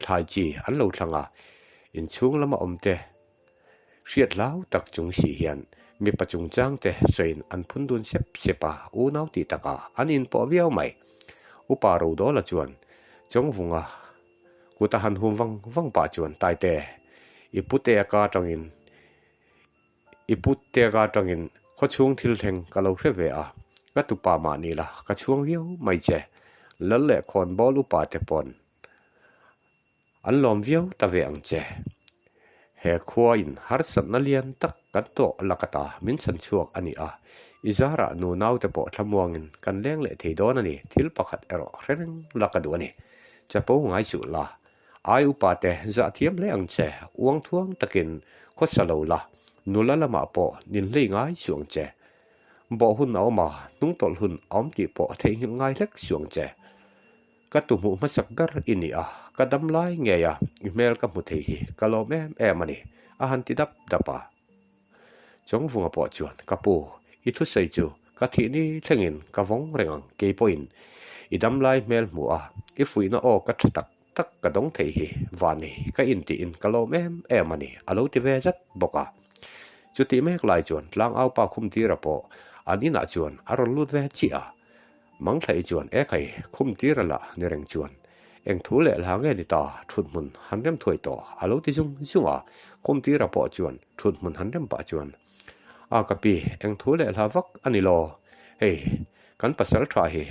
thlai chi an lo thlang a, inchhung lama awmte hriat hlau tak chung si hian mipa chungchangte sawiin an phun dun sep sep a, unau tih takah an inpawh viau mai. Upa Rodawla chuan Chawngvunga kut a han hum vang vang pah chuan Taite, i pute a ka atangin I put tek atangin khawchhung thil thleng ka lo hre ve a, ka tupa mah ni la ka chhuang viau mai che. Lal leh khawnbawl upa te pawn an lawm viau ta ve ang che. He khua in harsatna lian tak kan tawh lak ata min chhan chhuak a ni a, i zarah nu naute pawh thlamuangin kan leng leh thei dawn a ni, thil pakhat erawh hre reng la ka duh a ni. Chapo ngai suh la, Ai upa te zah thiam hle ang che, uang thuang takin khawsa lo la, nula lamah pawh nin hlei ngai suh ang che. Bawh hun a awm a, hnung tawlh hun a awm tih pawh theihnghilh ngai hlek suh ang che. Ka tu hmuh hmasak ber i ni a, ka dam lai ngei a, i hmel ka hmu thei hi ka lawm em em a ni, a han ti dap dap a. Chawngvunga pawh chuan, Ka pu, i thusawi chu ka thih ni thlengin ka vawng reng ang, kei pawhin i damlai hmel hmu a, i fuihna aw ka tha tak tak ka dawng thei hi vani ka intiin ka lawm em em a ni, a lo ti ve zat bawk a. Chutih mek lai chuan tlangaupa Khumtira pawh an inah chuan a rawn lut ve chiah a. Mangthlai chuan e khai, khum tir a lah ni reng chuan eng thu leh hla nge ni ta, thut hmun han rem thuai tawh a lo ti zung zung a, khum tira pawh chuan thut hmun han rem pah chuan a ka pi eng thu leh hla vak a ni lo, hei kan pasal tha hi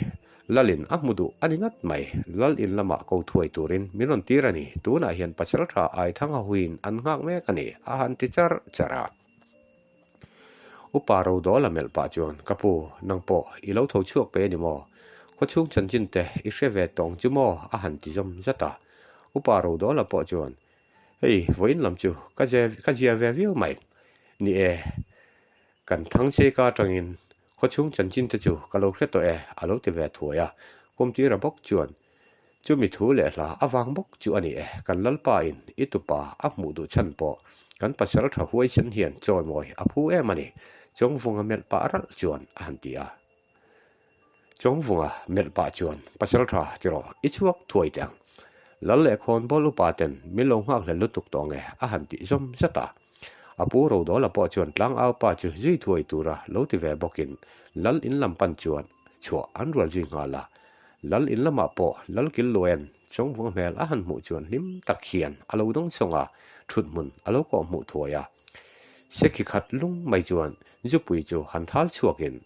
Lalin a hmu duh a ni ngat mai, Lal in lamah ko thuai turin min rawn tir a ni, tunah hian pasal tha Aithanga huiin an nghak mek a ni a han ti char char a. Upa Rodawla melh pah chuan, Ka pu, nang pawh i lo tho chhuak pe a ni maw? Khawchhung chanchin te i hre ve tawng chu maw? a han ti zawm zat a. Upa Rodawla pawh chuan, Hei, vawiin lam chu ka ka zia ve viau mai. Ni e, kan Thangcheika atangin khawchhung chanchin te chu ka lo hre tawh e, a lo ti ve thuai a. Kumtira bawk chuan, Chumi thu leh hla avang bawk chu a ni e, kan Lalpa in i tupa a hmuh duh chhan pawh kan pasal tha huaisen hian chawimawi a phu em a ni, Chawngvunga melh pah ralh chuan a han ti a. Chawngvunga melh pah chuan, Pasal tha tiraw, i chhuak thuai teh ang. Lal leh khawnbawl upa ten min lo nghak hlel lutuk tawh nge a han tih zawm zat a. A pu Rodawla pawh chuan tlangau pa chu zui thuai tura lo ti ve bawkin Lal in lam pan chuan chhuah an rual zui nghal a. Lal in lamah pawh Lal Kil Luain Chawngvunga hmel a han hmuh chuan hlim tak hian a lo dawng sawng a, thut hmun a lo kawh hmuh thuai a. Sekhi khat lung mai chuan zupui chu han thal chhuakin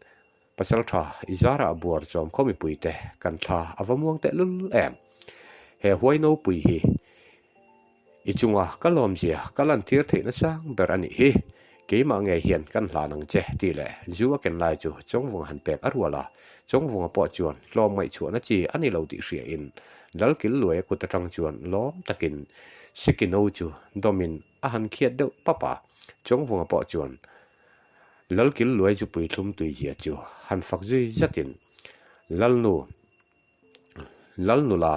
Pasaltha i zarah buar chawm khaw mipuite kan thla a va muang tehlul em. He huai nopui hi I chunga ka lawmzia ka lantir theihna sang ber a nih hi. Keimah ngei hian kan hlan ang che tih leh zu a ken lai chu Chawngvunga han pek a rual a. Chawngvunga pawh chuan hlawm ngaihchhuahna chi a ni lo tih hriain Lalkil Luaia kut atang chuan lawm takin Sekino chu dawmin a han khiat deuh pap a. Chawngvunga pawh chuan Lalkil Luai chu puithlum tuizia chu han fak zui zatin Lalnu Lalnula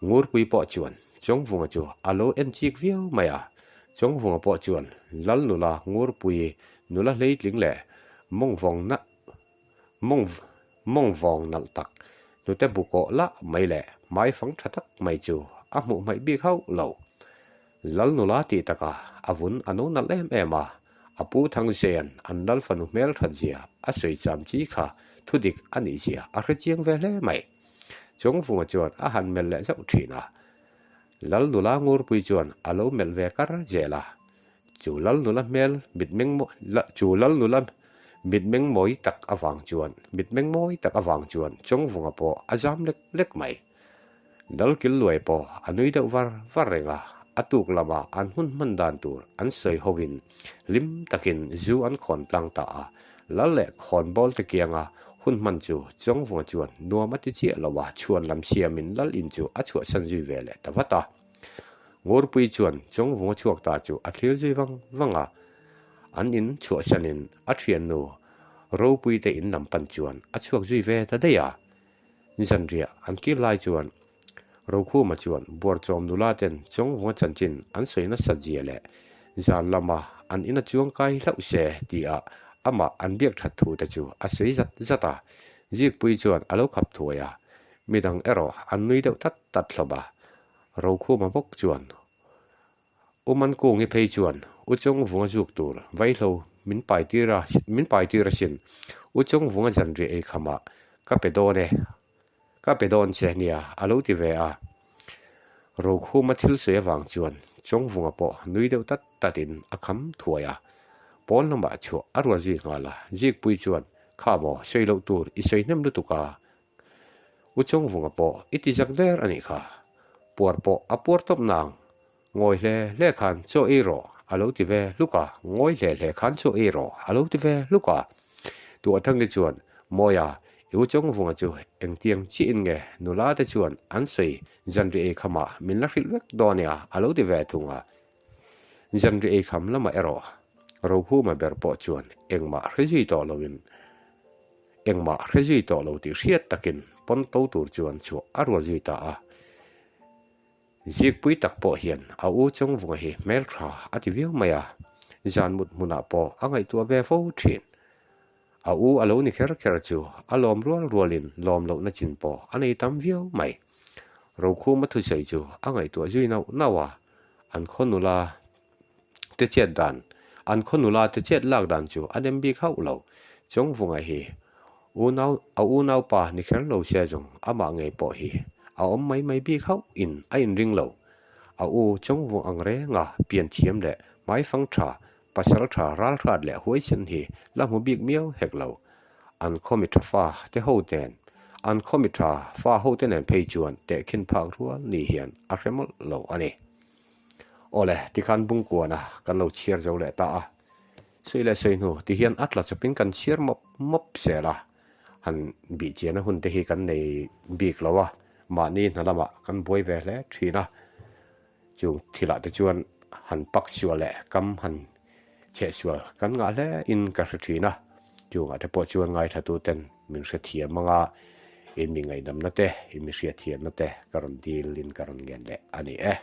Ngurpui pawh chuan Chawngvunga chu a lo en chik viau mai a, Chawngvunga pawh chuan Lal nula Ngurpui nula hleitling leh mawngvawng na mawng mawngvawng nalh tak hnute bu kawh lah mai leh hmaifang tha tak mai chu a hmuh hmaih bik hauh lo. Lal nula tih takah a vun a no nalh em em a, a pu Thangzeia'n an lal fanu hmel that zia a sawi cham chi kha thudik a nih zia a hre chiang ve hle mai. Chawngvunga chuan a han melh leh zauh thin a, Lal nula Ngurpui chuan a lo melh ve kar zel a, chu Lal nula hmel mitmeng chu Lal nula mitmeng mawi tak avang chuan mitmeng mawi tak avang chuan Chawngvunga pawh a zam lek lek mai. Dalkil luai pawh a nui deuh var var reng a, a tuk lama an hun hman dan tur an sawi hovin hlim takin zu an khawn tlang ta a, Lal leh khawnbawl te kianga hun hman chu Chawngvunga chuan nuam a ti chiah lo a, chhuan lam siamin Lal in chu a chhuahsan zui ve leh ta vat a. Ngurpui chuan Chawngvunga chhuak ta chu a thlir zui vang vang a, an in chhuahsanin a thiannu Ropui te in lam pan chuan a chhuak zui ve ta daih a. Zanriah an kir lai chuan. Rokhuma chuan Buarchawm nula ten Chawngvunga chanchin an sawi nasat zia leh zan lama an ina chuang kai hlauh se tia amah an biak that thu te chu a sawi zat zat a. Zikpuii chuan a lo khap thuai a, midang erawh an nui deuh tat tat hlawm a. Rokhuma bawk chuan U Mankungi phei chuan U Chawngvunga zuk tur vaihlo min pai tir a, min pai tir asin. U Chawngvunga zanriah ei khamah ka pe dawn e, ka pe dawn che nia a lo ti ve a. Rokhuma thil sawi avang chuan Chawngvunga pawh nui deuh tat tatin a kham thuai a. Pawn lamah chhuah a rual zui nghal a, Zikpui chuan, Kha maw, sawi loh tur i sawi hnem lutuk a, U Chawngvunga pawh i ti zak der a nih kha. Puar pawh a puar tawp nang. Ngawi hle hle khan chaw ei rawh a lo ti ve hluk a, ngawi hle hle khan chaw ei rawh a lo ti ve hluk a. Tuahthangi chuan, Mawia, i U Chawngvunga chu engtiang chiahin nge nula te chuan an sawi zanri ei khamah min la hrilh vek dawn nia a lo ti ve thung a. Zanri ei kham lamah erawh Rokhuma ber pawh chuan engmah hre zui tawh loin Engmah hre zui tawh lo tih hriat takin pawn to tur chuan chhuah a rual zui ta a. Zikpui tak pawh hian a u Chawngvunga hi hmeltha a ti viau mai a, zan mut hmunah pawh a ngaihtuah ve fo thin. A u a lo ni kher kher chu a lawm rual rualin lawm lohna chin pawh a nei tam viau mai. Rokhuma thusawi chu a ngaihtuah zui nauh nauh a, an khaw nula te chet dan, an khaw nula te chet lak dan chu a nem bik hauh lo. Chawngvunga hi unau, a unaupa ni kher lo se zawng amah ngei pawh hi a awm mai mai bik hauh in a inring lo. A u Chawngvung ang renga pian thiam leh hmaifang tha, pasal tha ralhrat leh huaisen hi la hmu bik miau hek lo. An khaw mi tha fa te ho nen, an khaw mi tha fa ho te nen phei chuan tehkhin phak rual ni hian a hre mawlh lo a ni. Awle, tikhan Bungkuana kan lo chhiar zo leh ta a. Sawi leh sawi hnu tihian a tla chawpin kan chhiar mawp mawp zel a, han bih chiahna hun te hi kan nei bik lo a, mahni hna lamah kan buai ve hle thin a. Chung thilah te chuan han pak sual leh kam han chheh sual kan ngah hle in ka hre thin a. Chungah te pawh chuan ngaithla tuten min hrethiam anga in mi ngaihdamna te, in mi hriatthiamna te ka rawn dil in ka rawn ngen leh a ni e.